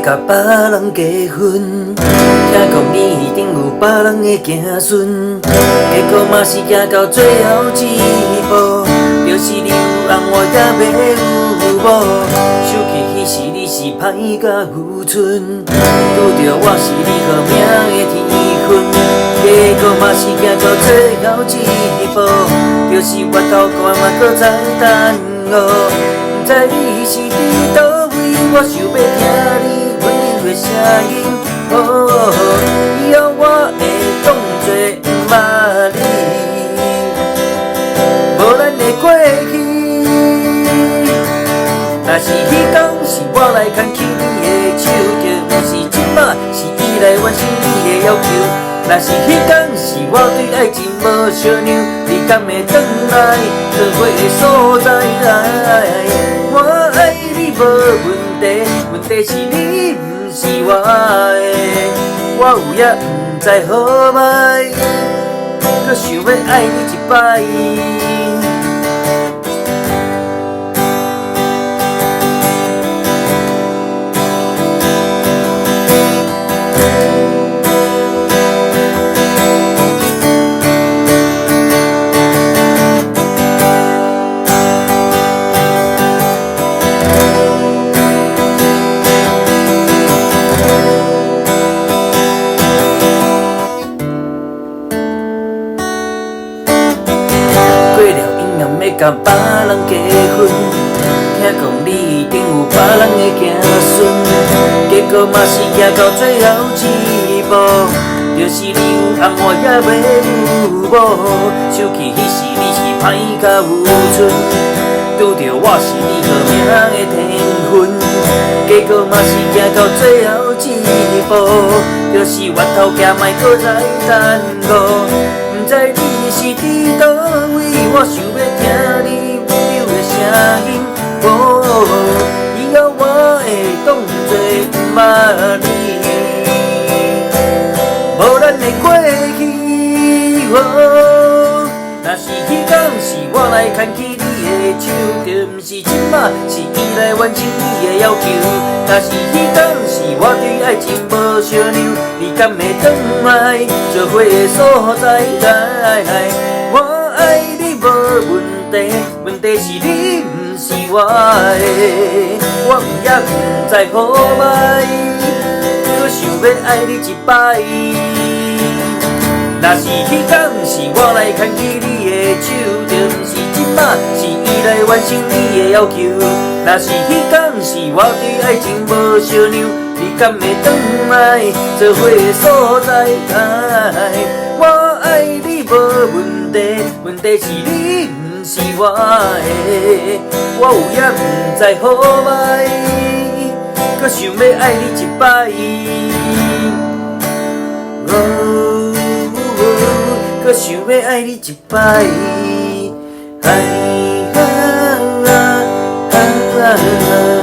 欲共別人結婚，聽講你一定有別人的子孫，結果嘛是行到最後一步，就是你有翁我也欲有某。想起彼時你是歹甲愚蠢，拄著我是你好命的天分，結果嘛是行到最後一步，就是越頭關嘛閣再耽誤。不知你是佇佗位，我想欲聽你溫柔的聲音。哦，以後我會當作毋捌你，無咱的過去。若是彼天是我來牽起你的手，就毋是這馬是伊來完成你的要求。若是彼天是我對愛情無相讓，你敢會轉來做伙的所在？我愛你無問題，問題是你毋是我的，我有影毋知好䆀，閣想欲愛你一擺。過了永遠欲共別人結婚，聽講你一定有別人的子孫，結果嘛是行到最後一步，就是你有翁我也欲有某。想起彼時你是歹甲愚蠢，拄著我是你好命的天分，結果嘛是行到最後一步，就是越頭行莫閣再耽誤。不知你是佇佗位，我想欲聽你溫柔的聲音。哦，以後我會當作毋捌你，無咱的過去。哦，若是彼天是我來牽起你的手，就毋是這馬是伊來完成你的要求。若是彼天是我對愛情無相讓，你敢會轉來做伙的所在？我愛你無問題，問題是你毋是我的，我也毋知好䆀，閣想欲愛你一擺。若是彼天是我來牽起你的手，就毋是這馬是伊來完成你的要求。若是彼天是我對愛情無相讓，你敢會轉來做伙的所在？我愛你無問題，問題是你毋是我的，我有影毋知好䆀，閣想欲愛你一擺。哦，閣想欲愛你一擺。哎啊啊啊啊啊啊啊啊啊。